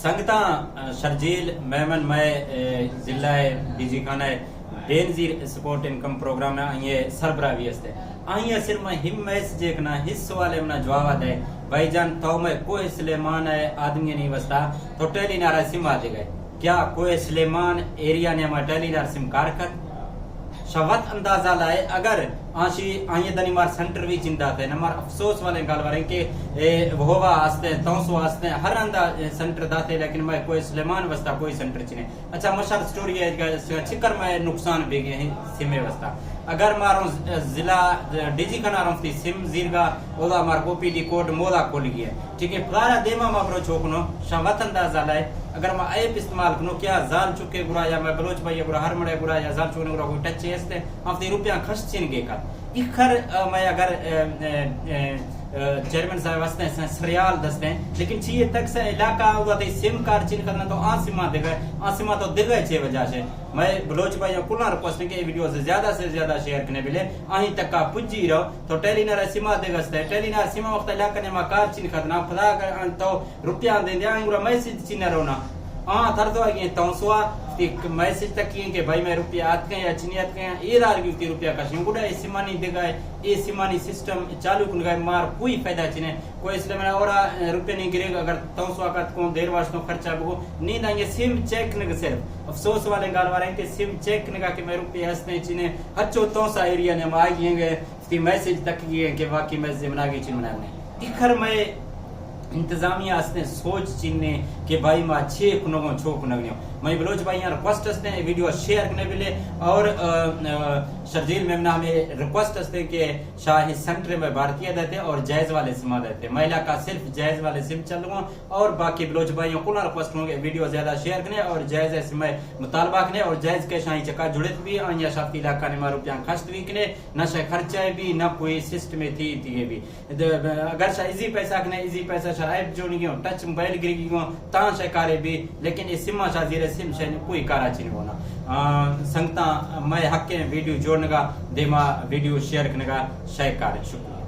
سنگتاں، شرجیل میمن مئے، اے، ضلع ڈی جی خانہ بینظیر سپورٹ انکم پروگرام ءِ آئی ءِ سربراہ بھی است۔ آئی ءَ سر میں ہم میسج ایک نہ ہس سوال ءِ منا جواب دے۔ بھائی جان، تو میں کوہ سلیمان ءِ آدمی نہیں واسطہ تو ٹیلی نارا سم آ دے گئے۔ کیا کوہ سلیمان ایریا نے ہمارا ٹیلی نار سم کار کت؟ شہ وت اندازہ لائے، اگر آشی، آئی دنی مار سینٹر بھی چنداتے، نہ مار افسوس والے گال وریں کہ اے وہوا ہستے، تونسوا ہستے، ہر اندا سینٹر داتے، لیکن میں کوہ سلیمان واسطہ کوئی سینٹر چنے۔ اچھا، مشار سٹوری ہے کہ چکر میں نقصان بھی گئے ہیں سمے واسطہ۔ اگر ماروں ضلع ڈی جی خانہ روں تی سم زیرگا، اودا مار او پی ڈی کوڈ مودا کھول گیا۔ ٹھیک ہے، پلارا دیما ما برو چوکنو، شہ وت اندازہ لائے، اگر ما ایپ استعمال کنو، کیا زال چکے گرا یا میں بلوچ بھائی گرا، ہر مڑے گرا یا زال چونے گرا کوئی ٹچ استے، ہفتے روپیہ خرچ چین گے کا۔ اخر، آ، میں اگر، آ، آ، آ، آ، چیئرمین صاحب ہستے ہیں، سریال دستے ہیں، لیکن چیئے تک سے علاقہ ہوا تے سم کار چین کرنا تو آسما دگا، آسما تو دگا چے وجہ سے۔ میں بلوچ بھائی کلاں ریکویسٹ ہے کہ یہ ویڈیو سے زیادہ سے زیادہ شیئر کرنے بلے، آہیں تک کا پجی رہو، تو ٹیلی نہ رہے سما دگا ستے، ٹیلی نہ سما وقت علاقہ نے ما کار چین کرنا، خدا اگر ان تو روپیہ دیں دیا، انگرا میسج چی نہ رونا۔ آ تر تو اگے تونسوا تی میسج تک کیے کہ بھائی میں روپیہ آتکے یا چنی آتکے، اے دار گیوتی روپیہ کشیں۔ گڈا اے سیمانی دگا ہے، اے سیمانی سسٹم چالو کنگا ہے، مار کوئی فائدہ چنے۔ کوئی اس لیے میں اور روپیہ نہیں گرے، اگر تونسوا کا کون دیر واسطوں خرچہ بگو، نیند آئیں سم چیک نگ صرف۔ افسوس والے گال وارے کہ سم چیک نگا کہ میں روپیہ ہستے چنے، ہچو تونسا ایریا نے ہم آئیے گئے۔ تی میسج تک یہ کہ واقعی میں زمنا کے چین بنا نے۔ اخر میں انتظامیہ ہستے سوچ چینے کہ بھائی ما چے کنگوں چو کنگنیوں۔ میں بلوچ بھائیاں ریکویسٹ ہستے ہیں ویڈیو شیئر کرنے بلے اور، آ، آ، شرجیل میمنا ہمیں ریکویسٹ ہستے کہ شاہ سینٹر میں بھارتیہ دیتے اور جائز والے سما دیتے۔ میں علاقہ صرف جائز والے سم چلوں اور باقی بلوچ بھائیوں کو ریکویسٹ ہوں کہ ویڈیو زیادہ شیئر کرنے اور جائز سم مطالبہ کرنے اور جائز کے شاہی چکا جڑت بھی آئیں یا شافتی علاقہ نے ما روپیاں خرچ بھی کرنے۔ نہ شے خرچہ بھی، نہ کوئی سسٹم تھی تھی بھی۔ اگر شا ایزی پیسہ کنے، ایزی پیسہ شا ایپ جوڑی گیوں، ٹچ موبائل گری گیوں، تاں شے کارے بھی، لیکن اے سما شا زیرے سم شے کوئی کارا چی نہیں ہونا۔ آ، سنگتاں، میں حق ہیں ویڈیو جوڑنے کا، دیما ویڈیو شیئر کرنے کا، شے کارے۔ شکریہ۔